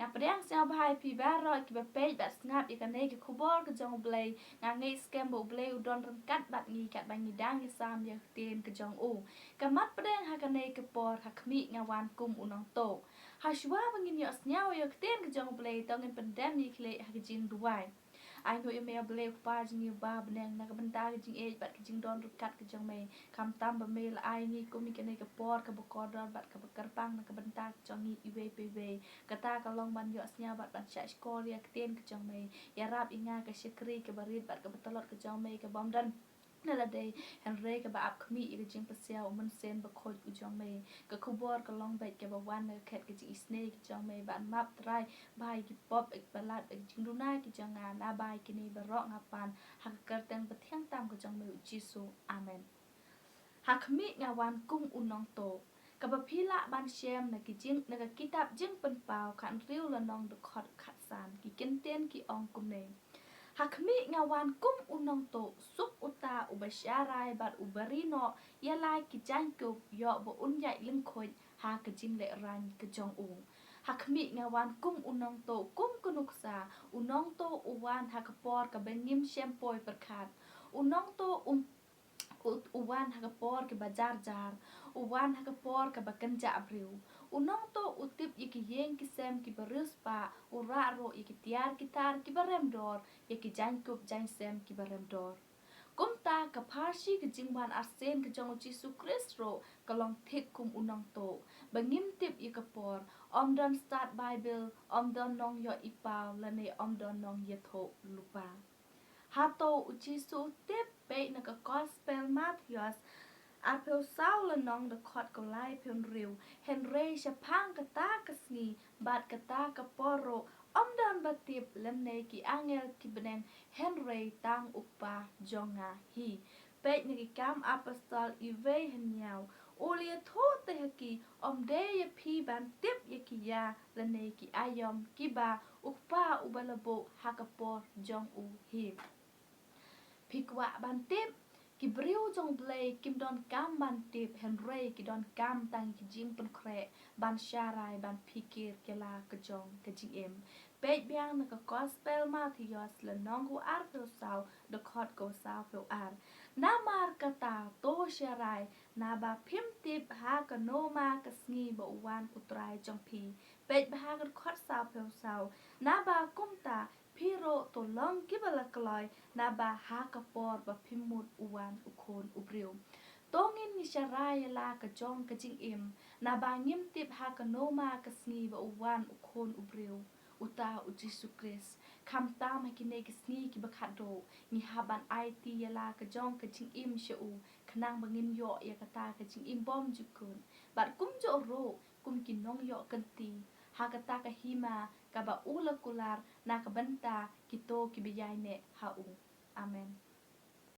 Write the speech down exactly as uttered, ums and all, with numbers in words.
Nga pdiang sngewbha ïa phi baroh kiba peit bad sngap ïa kane ka khubor ka jong U Blei. Nga ngeit skhem ba U Blei u don ryngkat bad ngi katba ngi dang ïa sam ïa ka ktien ka jong u. Ka mat pdeng ha kane ka por, ha khmih nga wan kum u nongtuh. Ha shuwa ba ngin ïohsngew ïa ka ktien ka jong U Blei, to ngin pyndem ïa ki leh ha ka jingduwai. Ai nguh ïa me, A Blei Kpa jong ngi uba ha bneng, na ka bynta ka jingïeit bad ka jingdon ryngkat ka jong me. Khamtam ba me la ai ngi kum ïa kane ka por kaba kordor bad kaba kyrpang na ka bynta ka jong ngi iwei pa iwei. Kata ka long ban ïohsngew bad ban shahshkor ïa ka ktien ka jong me. Ïarap ïa nga, ka shakri kaba rit bad kaba tlot ka jong me, kaba ym don na lade, hynrei kaba ap khmih ïa ka jingpynshitom u Mynsiem Bakhuid u jong me. Ka khubor ka long beit kaba wan na ka khet ka jingisynei ka jong me. Ban map, Trai, bha ïa ki pop, ïa ki palat, ïa ki jingduna ki jong nga. Naba ïa kine baroh nga pan ha ka kyrteng bathiang tam ka jong me, U Jisu. Amen. Ha khmih nga wan kum u nongtuh. Kaba phi lah ban shem na ki jing, na ka kitab Jingpynpaw khathynriew lynnong dkhot khatsan, ki kyntien ki ong kumne: Ha khmih nga wan kum u nongtuh, suk uta uba sharai bad uba ri noh ïa la ki jaiñkup, ïoh ba un ïaid lyngkhuid ha ka jinglehrain ka jong u. Ha khmih nga wan kum u nongtuh, kum ka nuksa, u nongtuh u wan ha ka por kaba ngim shem poi pyrkhat. U nongtuh u u, u wan ha ka por kaba jar jar, u wan ha ka por kaba kynjah briew. U nongtuh u tip ïa ki ïing ki sem kiba riewspah, u rah ruh ïa ki tiar ki tar kiba rem dor, ïa ki jaiñkup jaiñsem kiba rem dor. Kumta ka pharshi ka jingwan arsien ka jong U Jisu Khrist ruh ka long thik kum u nongtuh. Ba ngim tip ïa ka por, ym don stad Baibl, ym don nongïoh i paw, lane ym don nongïathuhlypa. Hato U Jisu u tip? Peit na ka Gospel Mathaios arphew saw lynnong dkhot kaba laiphew hynriew: Hynrei shaphang kata ka sngi bad kata ka por ruh ym don ba tip, lymne ki angel ki bneng, hynrei tang U Kpa jong nga hi. Peit na Ki Kam Apostol iwei hynñiew: U la ïathuh te ha ki, ym dei ïa phi ban tip ïa ki ïa lane ki aïom kiba U Kpa uba la buh ha ka por jong u hi. Phi kwah ban tip? Ki briew jong U Blei kim donkam ban tip, hynrei ki donkam tang ïa ki jingpynkhreh ban sharai, ban phikir ïa la ka jong ka jingim. Peit biang na ka Gospel Mathaios lynnong kaba arphew saw dkhot kaba sawphew ar: Namar kata to sharai, naba phim tip ha kano ma ka sngi ba u wan U Trai jong phi. Peit bha ka dkhot sawphew saw: Naba kumta phi ruh to long kiba la kloi, naba ha ka por ba phim mut u wan U Khun u briew. To ngin ïa sharai ïa la ka jong ka jingim, naba ngim tip ha kano ma ka sngi ba u wan U Khun u briew, uta U Jisu Khrist. Khamtam ha kine ki sngi kiba khatduh, ngi hap ban aiti ïa la ka jong ka jingim sha u, khnang ba ngin ïoh ïa kata ka jingim bymjukut. Bad kumjuh ruh kum ki nongïoh kynti ha kata ka hima kaba u la kular na ka bynta kito kiba ïaineh ha u. Amen.